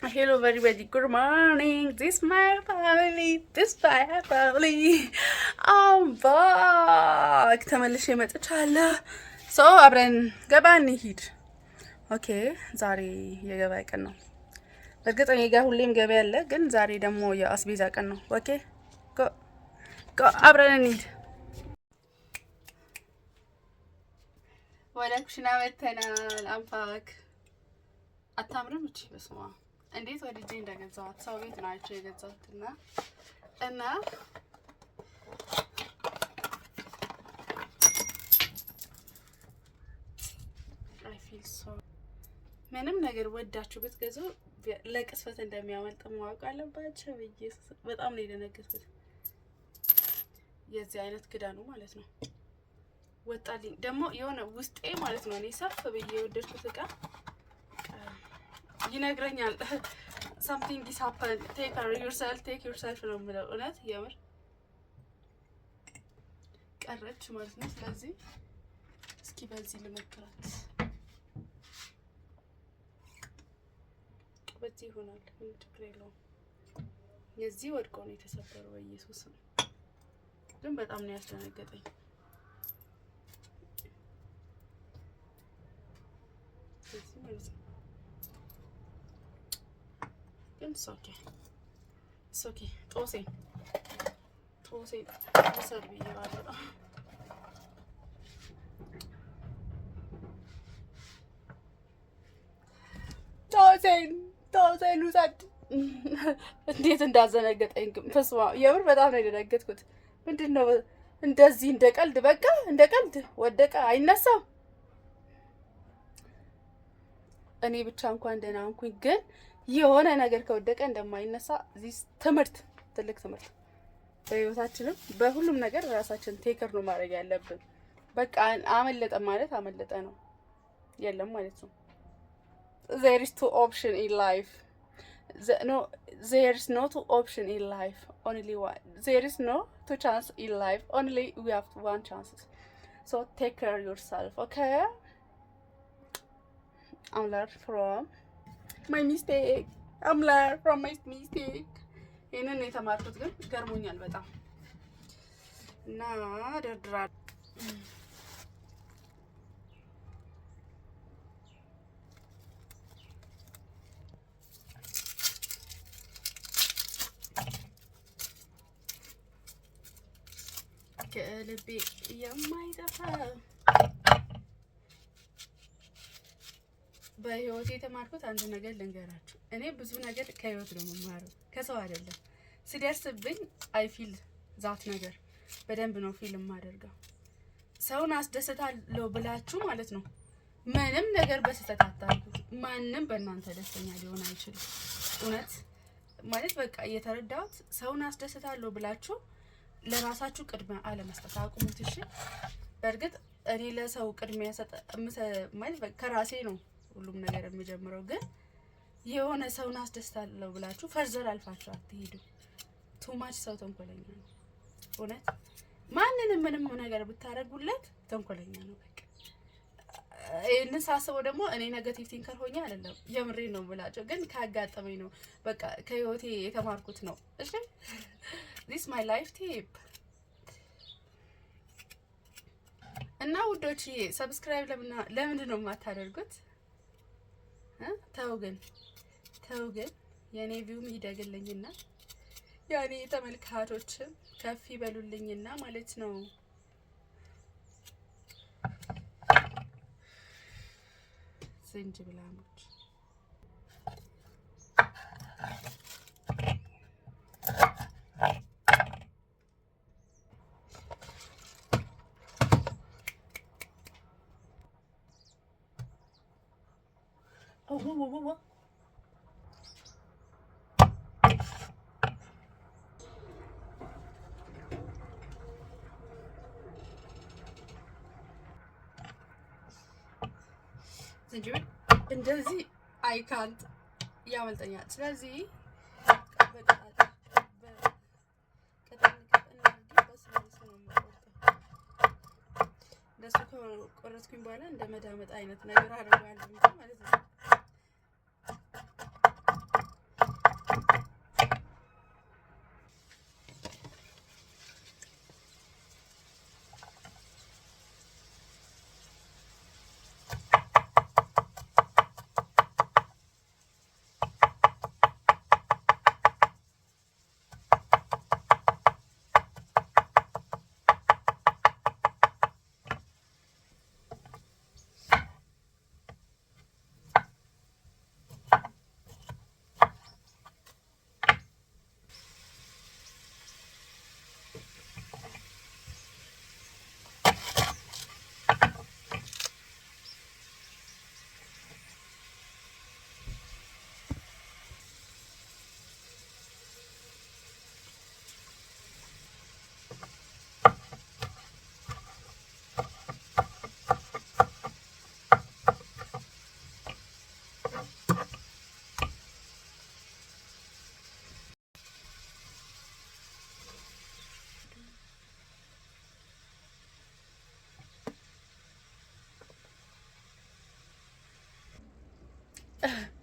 Hello everybody, good morning. This my family, this my family. I'm back. ተመልሼ መጥቻለሁ። So አብረን ገበያ እንሂድ። Okay፣ ዛሬ የገበያ ቀን ነው። በእርግጥ እኔ ጋር ሁሌም ገበያ አለ፣ ግን ዛሬ ደግሞ የአስቤዛ ቀን ነው። Okay go go፣ አብረን እንሂድ። ወደ ኩሽና መተናል። I'm back። አታምርም? እቺ በስመ አብ እንዴት ወድጄ እንደገዛኋት፣ ሰው ቤት ነው አይቼ የገዛሁት እና I feel so ምንም ነገር ወዳችሁ ብትገዙ ለቅስፈት እንደሚያመልጥ ማወቅ አለባቸው። ኢየሱስ በጣም ነው የደነገጥኩት። የዚህ አይነት ክዳኑ ማለት ነው ወጣልኝ። ደግሞ የሆነ ውስጤ ማለት ነው እኔ ሰፍ ብዬ የወደድኩት እቃ ይነግረኛል። Something is happen, take yourself, take yourself ነው የምለው። እውነት የምር ቀረች ማለት ነው። ስለዚህ እስኪ በዚህ ልሞክራት። በዚህ ይሆናል፣ ምንም ችግር የለውም። የዚህ ወድቆ ነው የተሰበረው። በኢየሱስ ነው ግን በጣም ነው ያስደነገጠኝ። በዚህ ማለት ነው ግን okay okay። ጦሴ ጦሴ ውሰድ ብዬዋለሁ። ጦሴን ጦሴን ውሰድ። እንዴት እንዳዘነገጠኝ ግን በስመ አብ የምር በጣም ነው የደነገጥኩት። ምንድን ነው እንደዚህ እንደ ቀልድ፣ በቃ እንደ ቀልድ ወደቀ፣ አይነሳም። እኔ ብቻ እንኳን ደህና ሆንኩኝ፣ ግን የሆነ ነገር ከወደቀ እንደማይነሳ this ትምህርት፣ ትልቅ ትምህርት። በህይወታችንም በሁሉም ነገር ራሳችን take care ነው ማድረግ ያለብን። በቃ አመለጠ ማለት አመለጠ ነው፣ የለም ማለት ነው። There is two option in life. No, there is no two option in life, only one. There is no two chance in life, only we have one chance, so take care yourself, okay? I'm learn from my mistake. I'm learn from my mistake. ይህንን የተማርኩት ግን ገርሞኛል በጣም። እና ደርድራ ከልቤ የማይጠፋ በህይወት የተማርኩት አንድ ነገር ልንገራችሁ። እኔ ብዙ ነገር ከህይወት ነው የምማረው፣ ከሰው አይደለም። ሲደርስብኝ I feel that ነገር በደንብ ነው feel የማደርገው። ሰውን አስደስታለሁ ብላችሁ ማለት ነው ምንም ነገር በስህተት አታርጉት። ማንም በእናንተ ደስተኛ ሊሆን አይችልም። እውነት ማለት በቃ እየተረዳሁት ሰውን አስደስታለሁ ብላችሁ ለራሳችሁ ቅድሚያ አለመስጠት አቁሙት። እሺ፣ በእርግጥ እኔ ለሰው ቅድሚያ ማለት ከራሴ ነው ሁሉም ነገር የሚጀምረው፣ ግን የሆነ ሰውን አስደስታለሁ ብላችሁ further አልፋችሁ አትሄዱ። Too much ሰው ተንኮለኛ ነው። እውነት ማንንም ምንም ነገር ብታደርጉለት ተንኮለኛ ነው። በቃ ይህንን ሳስበው ደግሞ እኔ negative thinker ሆኜ አይደለም፣ የምሬ ነው ብላቸው፣ ግን ካጋጠመኝ ነው፣ በቃ ከህይወቴ የተማርኩት ነው። እሺ፣ this my life tip። እና ውዶች subscribe ለምንድን ነው የማታደርጉት? ተው ግን ተው ግን የእኔ view ም ይደግልኝና የኔ ተመልካቾችም ከፍ ይበሉልኝና ማለት ነው። ዝንጅብላሞች። Oh, whoa, whoa, whoa, whoa. ዝንጅብል እንደዚህ አይካንት ያመልጠኛል። ስለዚህ በቀጠን ቀጠን አድርጌ በ slice ነው የምቆርጠው። እንደሱ ከቆረጥኩኝ በኋላ እንደ መዳመጥ አይነት ነገር አደርገዋለሁ ማለት ነው።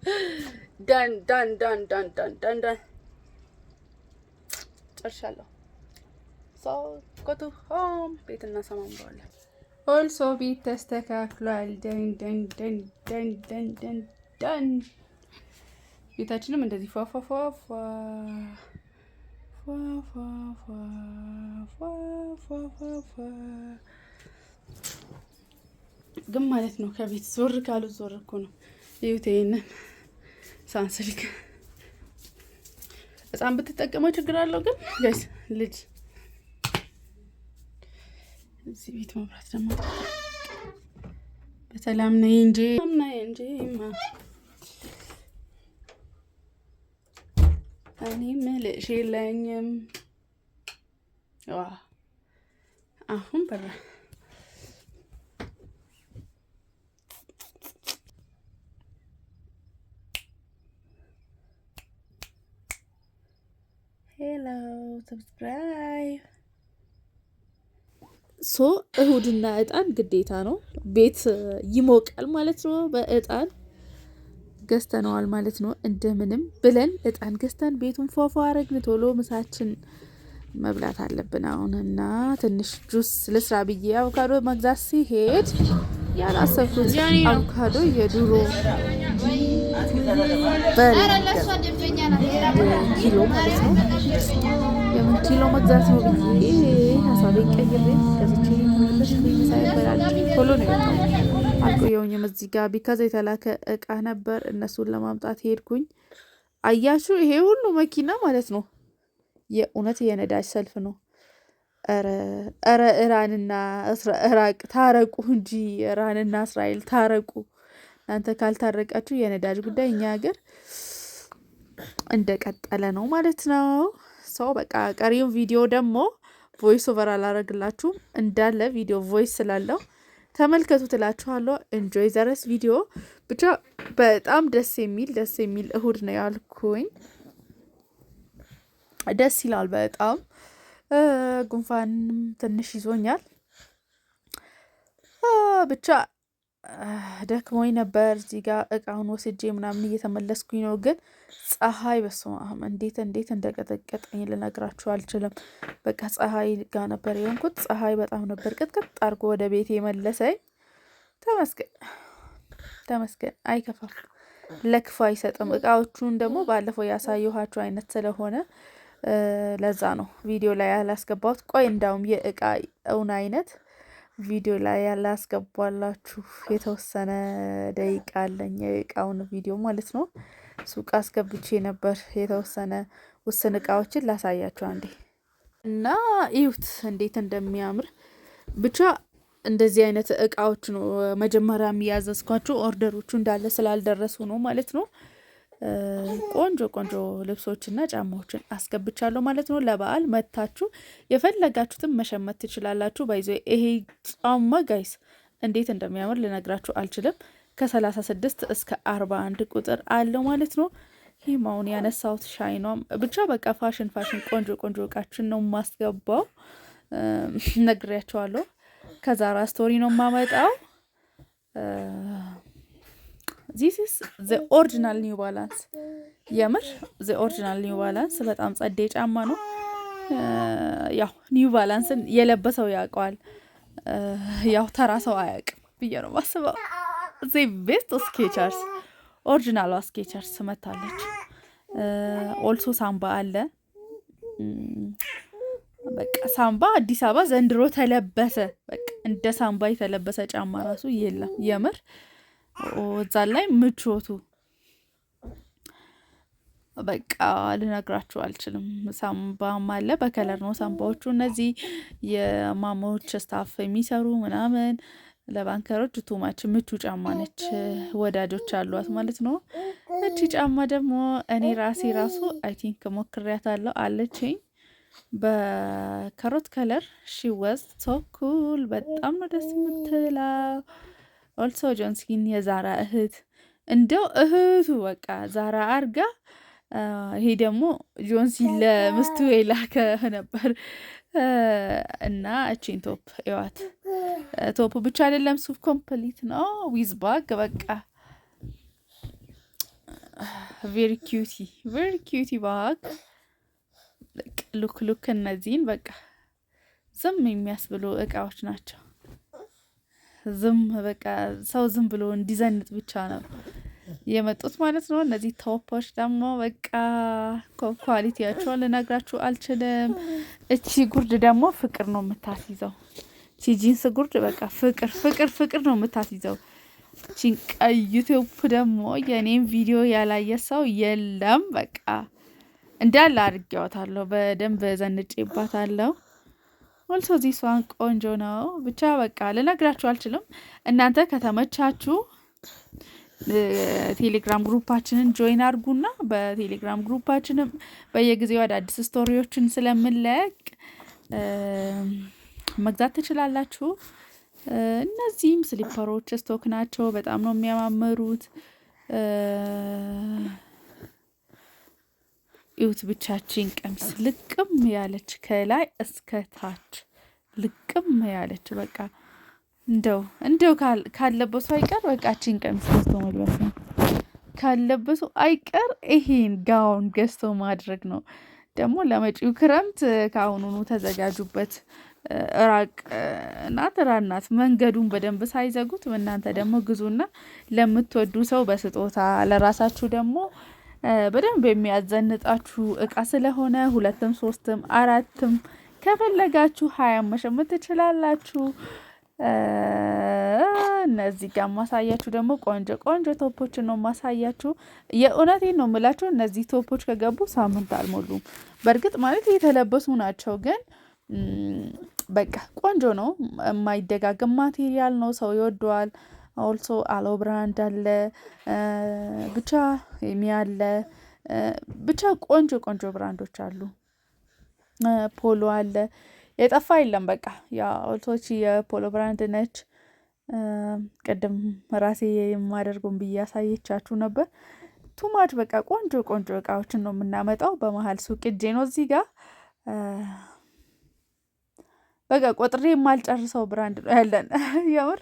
Done, done, done, done, done, done, done. ጨርሻለሁ። So go to home. ቤት እናሰማምረዋለን። Also ቤት ተስተካክሏል። Done, done, done, done, done, done, done። ቤታችንም እንደዚህ ፏፏፏፏ ፏፏፏ ፏፏፏ ግን ማለት ነው። ከቤት ዞር ካሉ ዞር እኮ ነው። እዩት ይሄንን ሳንስልክ ህፃን ብትጠቀመው ችግር አለው። ግን guys ልጅ እዚህ ቤት መብራት ደግሞ በሰላም ነይ እንጂ ነይ እንጂ እኔ ምልሽ የለኝም። ዋ አሁን በራ። Hello, subscribe. So እሁድና እጣን ግዴታ ነው። ቤት ይሞቃል ማለት ነው። በእጣን ገዝተነዋል ማለት ነው። እንደምንም ብለን እጣን ገዝተን ቤቱን ፏፏ አረግን። ቶሎ ምሳችን መብላት አለብን አሁን እና ትንሽ ጁስ ልስራ ብዬ አቮካዶ መግዛት ሲሄድ ያላሰብኩት አቮካዶ የድሮ በሬ ኪሎ ማለት ነው። የምን ኪሎ መግዛት ነው ብዬ ሀሳቤን ቀይሬ ገዝቼ ተመለስኩኝ። ምሳ ይበላል ቶሎ ነው የወጣው። አልቆየሁኝም እዚህ ጋር because የተላከ እቃ ነበር፣ እነሱን ለማምጣት ሄድኩኝ። አያችሁ ይሄ ሁሉ መኪና ማለት ነው የእውነት የነዳጅ ሰልፍ ነው። ኧረ ኢራንና ኢራቅ ታረቁ እንጂ፣ ኢራንና እስራኤል ታረቁ። እናንተ ካልታረቃችሁ የነዳጅ ጉዳይ እኛ ሀገር እንደቀጠለ ነው ማለት ነው። So በቃ ቀሪውን ቪዲዮ ደግሞ voice over አላረግላችሁም፣ እንዳለ ቪዲዮ voice ስላለው ተመልከቱ ትላችኋለሁ። Enjoy the rest ቪዲዮ። ብቻ በጣም ደስ የሚል ደስ የሚል እሁድ ነው ያልኩኝ። ደስ ይላል በጣም። ጉንፋንም ትንሽ ይዞኛል። ብቻ ደክሞኝ ነበር። እዚህ ጋር እቃውን ወስጄ ምናምን እየተመለስኩኝ ነው። ግን ፀሐይ በስመ አብ እንዴት እንዴት እንደቀጠቀጠኝ ልነግራችሁ አልችልም። በቃ ፀሐይ ጋር ነበር የሆንኩት። ፀሐይ በጣም ነበር ቅጥቅጥ አድርጎ ወደ ቤት የመለሰኝ። ተመስገን ተመስገን፣ አይከፋም፣ ለክፉ አይሰጥም። እቃዎቹን ደግሞ ባለፈው ያሳየኋቸው አይነት ስለሆነ ለዛ ነው ቪዲዮ ላይ ያላስገባሁት። ቆይ እንዳውም የእቃውን አይነት ቪዲዮ ላይ ያላስገባላችሁ የተወሰነ ደቂቃ አለኝ፣ የእቃውን ቪዲዮ ማለት ነው። ሱቅ አስገብቼ ነበር፣ የተወሰነ ውስን እቃዎችን ላሳያችሁ አንዴ እና እዩት እንዴት እንደሚያምር። ብቻ እንደዚህ አይነት እቃዎች ነው መጀመሪያ የሚያዘዝኳቸው፣ order ኦቹ እንዳለ ስላልደረሱ ነው ማለት ነው። ቆንጆ ቆንጆ ልብሶችና ጫማዎችን አስገብቻለሁ ማለት ነው። ለበዓል መታችሁ የፈለጋችሁትን መሸመት ትችላላችሁ። By the way ይሄ ጫማ guys እንዴት እንደሚያምር ልነግራችሁ አልችልም። ከ36 እስከ 41 ቁጥር አለው ማለት ነው። ይህም አሁን ያነሳሁት ሻይኗም ብቻ በቃ ፋሽን ፋሽን ቆንጆ ቆንጆ እቃችን ነው የማስገባው፣ ነግሬያቸዋለሁ። ከዛራ store ነው የማመጣው። This is the original New Balance፣ የምር the original New Balance በጣም ጸዴ ጫማ ነው። ያው New Balance ን የለበሰው ያውቀዋል። ያው ተራ ሰው አያውቅም ብዬ ነው ማስበው። The best Skechers፣ original ሏ Skechers መታለች። Also ሳምባ አለ። በቃ ሳምባ አዲስ አበባ ዘንድሮ ተለበሰ። በቃ እንደ ሳምባ የተለበሰ ጫማ ራሱ የለም። የምር እዛ ላይ ምቾቱ በቃ ልነግራችሁ አልችልም። ሳምባም አለ፣ በ color ነው ሳምባዎቹ። እነዚህ የማሞች staff የሚሰሩ ምናምን ለ banker ኦች too much ምቹ ጫማ ነች። ወዳጆች አሏት ማለት ነው። እቺ ጫማ ደግሞ እኔ ራሴ ራሱ I think ሞክሬያታለሁ፣ አለችኝ በ carrot color። She was so cool፣ በጣም ነው ደስ የምትለው። Also ጆንስኪን የዛራ እህት፣ እንደው እህቱ በቃ ዛራ አርጋ፣ ይሄ ደግሞ ጆንሲ ለምስቱ የላከ ነበር እና እቺን top እዋት። Top ብቻ አይደለም፣ ሱፍ complete ነው with bag። በቃ Very cutie, very cutie bag. Look, look፣ እነዚህን በቃ ዝም የሚያስብሉ እቃዎች ናቸው። ዝም በቃ ሰው ዝም ብሎ እንዲዘንጥ ብቻ ነው የመጡት ማለት ነው። እነዚህ top ኦች ደግሞ በቃ quality ያቸውን ልነግራችሁ አልችልም። እቺ ጉርድ ደግሞ ፍቅር ነው የምታስይዘው። እቺ ጂንስ ጉርድ በቃ ፍቅር ፍቅር ፍቅር ነው የምታስይዘው። እቺን ቀይ top ደግሞ የኔም ቪዲዮ ያላየ ሰው የለም። በቃ እንዳለ አድርጌዋታለሁ፣ በደንብ ዘንጬባታለሁ። Also this one ቆንጆ ነው። ብቻ በቃ ልነግራችሁ አልችልም። እናንተ ከተመቻችሁ ቴሌግራም group ኣችንን join አድርጉና በቴሌግራም group ኣችንም በየጊዜው አዳዲስ story ዎችን ስለምንለቅ መግዛት ትችላላችሁ። እነዚህም slipper ኦች stock ናቸው። በጣም ነው የሚያማምሩት። እዩት ብቻችን ቀሚስ ልቅም ያለች፣ ከላይ እስከ ታች ልቅም ያለች፣ በቃ እንደው እንደው ካለበሱ አይቀር በቃ እቺን ቀሚስ ገዝቶ መልበስ ነው። ካለበሱ አይቀር ይሄን ጋውን ገዝቶ ማድረግ ነው። ደግሞ ለመጪው ክረምት ከአሁኑኑ ተዘጋጁበት። ራቅ ናት ራናት መንገዱን በደንብ ሳይዘጉት እናንተ ደግሞ ግዙና ለምትወዱ ሰው በስጦታ፣ ለራሳችሁ ደግሞ በደንብ የሚያዘንጣችሁ እቃ ስለሆነ ሁለትም ሶስትም አራትም ከፈለጋችሁ 20 መሸመት ትችላላችሁ። እነዚህ ጋር ማሳያችሁ ደግሞ ቆንጆ ቆንጆ top ኦችን ነው ማሳያችሁ። የእውነቴን ነው የምላችሁ፣ እነዚህ top ኦች ከገቡ ሳምንት አልሞሉም። በእርግጥ ማለት የተለበሱ ናቸው፣ ግን በቃ ቆንጆ ነው። የማይደጋገም material ነው፣ ሰው ይወደዋል። Also አሎ brand አለ፣ ብቻ የሚያለ ብቻ ቆንጆ ቆንጆ brand ኦች አሉ። ፖሎ አለ፣ የጠፋ የለም። በቃ yeah፣ also የፖሎ brand ነች። ቅድም ራሴ የማደርገውን ብዬ ያሳየቻችሁ ነበር። Too much በቃ ቆንጆ ቆንጆ እቃዎችን ነው የምናመጣው። በመሀል ሱቅ እጄ ነው፣ እዚህ ጋር በቃ ቆጥሬ የማልጨርሰው brand ነው ያለን። የምር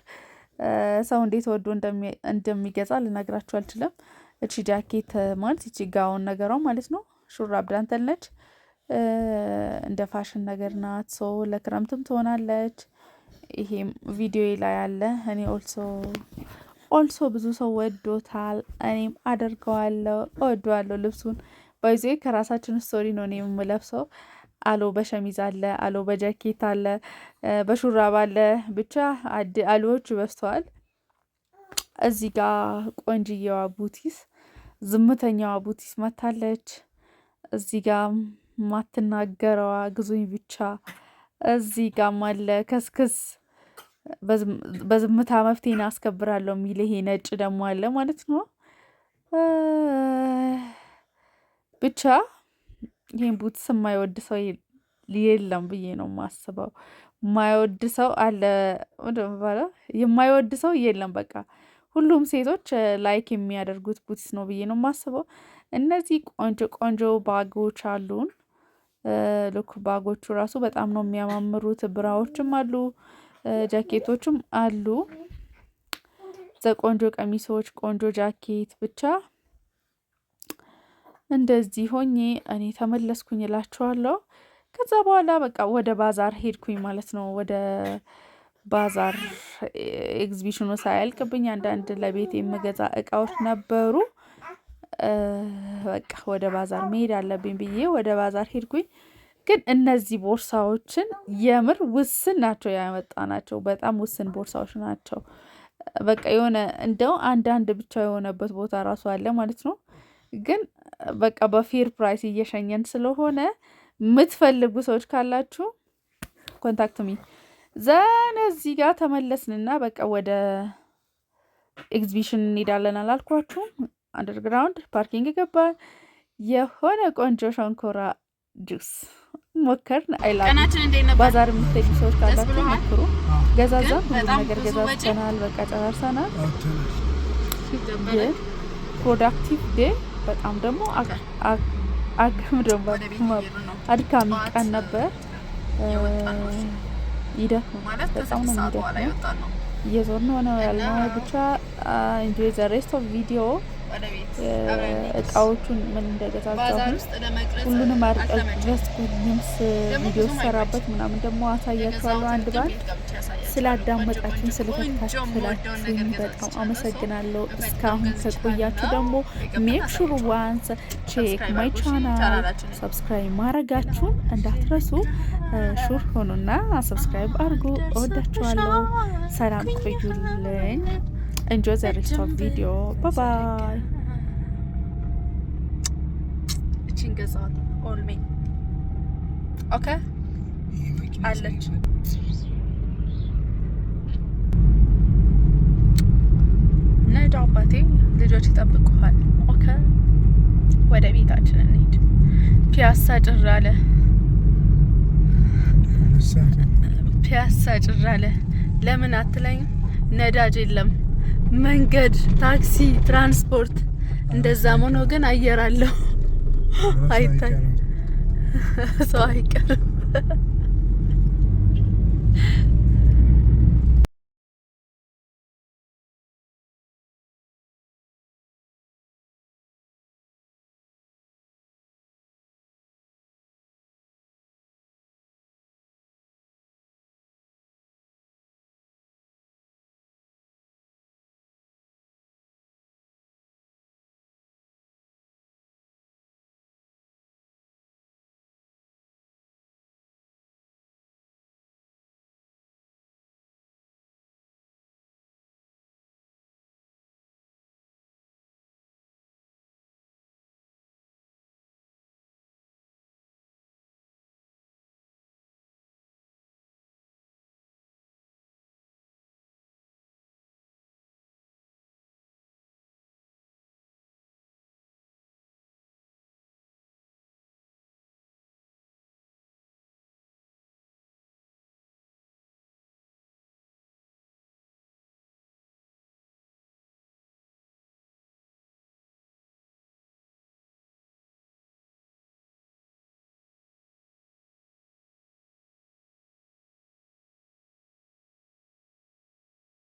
ሰው እንዴት ወዶ እንደሚገዛ ልነግራችሁ አልችልም። እቺ ጃኬት ማለት እቺ ጋውን ነገሯ ማለት ነው፣ ሹራብ ዳንተል ነች። እንደ ፋሽን ነገር ናት። So ለክረምትም ትሆናለች። ይሄም ቪዲዮ ላይ አለ። እኔ also ብዙ ሰው ወዶታል። እኔም አደርገዋለሁ፣ እወደዋለሁ ልብሱን። By the way ከራሳችን story ነው እኔ የምለብሰው። አሎ በሸሚዝ አለ፣ አሎ በጃኬት አለ፣ በሹራብ አለ። ብቻ አሎዎች በዝተዋል። እዚህ ጋር ቆንጅየዋ booties፣ ዝምተኛዋ booties መታለች። እዚህ ጋር ማትናገረዋ ግዙኝ ብቻ። እዚህ ጋም አለ ከስክስ፣ በዝምታ መፍትሄን አስከብራለሁ የሚል ይሄ ነጭ ደግሞ አለ ማለት ነው። ብቻ ይሄን boots የማይወድ ሰው የለም ብዬ ነው የማስበው። የማይወድ ሰው አለ፣ የማይወድ ሰው የለም። በቃ ሁሉም ሴቶች like የሚያደርጉት boots ነው ብዬ ነው የማስበው። እነዚህ ቆንጆ ቆንጆ bag ኦች አሉን። Look፣ bag ኦቹ ራሱ በጣም ነው የሚያማምሩት። Bra ዎችም አሉ፣ ጃኬቶችም አሉ። ቆንጆ ቀሚሶች፣ ቆንጆ ጃኬት፣ ብቻ እንደዚህ ሆኜ እኔ ተመለስኩኝ እላችኋለሁ። ከዛ በኋላ በቃ ወደ ባዛር ሄድኩኝ ማለት ነው። ወደ ባዛር ኤግዚቢሽኑ ሳያልቅብኝ አንዳንድ ለቤት የምገዛ እቃዎች ነበሩ። በቃ ወደ ባዛር መሄድ አለብኝ ብዬ ወደ ባዛር ሄድኩኝ። ግን እነዚህ ቦርሳዎችን የምር ውስን ናቸው ያመጣናቸው፣ በጣም ውስን ቦርሳዎች ናቸው። በቃ የሆነ እንደው አንዳንድ ብቻ የሆነበት ቦታ ራሱ አለ ማለት ነው። ግን በቃ በ fair price እየሸኘን ስለሆነ የምትፈልጉ ሰዎች ካላችሁ contact me። Then እዚህ ጋር ተመለስንና በቃ ወደ ኤግዚቢሽን እንሄዳለን አላልኳችሁም? Underground parking ገባን። የሆነ ቆንጆ ሸንኮራ ጁስ ሞከርን። አይላ ቀናችን እንዴት ነበር? ባዛር የምትሄዱ ሰዎች ካላችሁ ብሎሃል? ሞክሩ። ገዛዛ ግን ሁሉ በጣም ነገር ብዙ ወጪ ገዛዝተናል። በቃ ጨራርሰናል። ደበረ። ግን productive day፣ በጣም ደግሞ ወደ ቤት እየሄድን ነው። አድካሚ ጠዋት ቀን ነበር። የወጣን ነው። ይደክማል፣ ማለት በጣም ነው ከ6 ሰዓት በኋላ የሚደክመው። የወጣን ነው። እየዞርን ነው ያልነው። እና ብቻ enjoy the rest of video. እቃዎቹን ምን እንደገዛዛሁ ሁሉንም አልቀረጽኩኝም። ቪዲዮ ሰራበት ምናምን ደግሞ አሳያችኋለሁ አንድ ባንድ። ስላዳመጣችሁኝ ስለተከታተላችሁኝ በጣም አመሰግናለሁ። እስካሁን ከቆያችሁ ደግሞ make sure once check my channel፣ subscribe ማድረጋችሁን እንዳትረሱ። Sure ሆኑና subscribe አድርጉ። እወዳችኋለሁ። ሰላም ቆዩልኝ። Enjoy the rest of video። Bye bye። እቺን ገዛዋት ኦልሜ okay አለች። ነዳ አባቴ፣ ልጆች ይጠብቁሃል። Okay፣ ወደ ቤታችን እንሂድ። ፒያሳ ጭር አለ። ፒያሳ ጭር አለ። ለምን አትለኝም? ነዳጅ የለም፣ መንገድ፣ ታክሲ፣ ትራንስፖርት። እንደዛም ሆኖ ግን አየር አለው። አይታይ ሰው አይቀርም።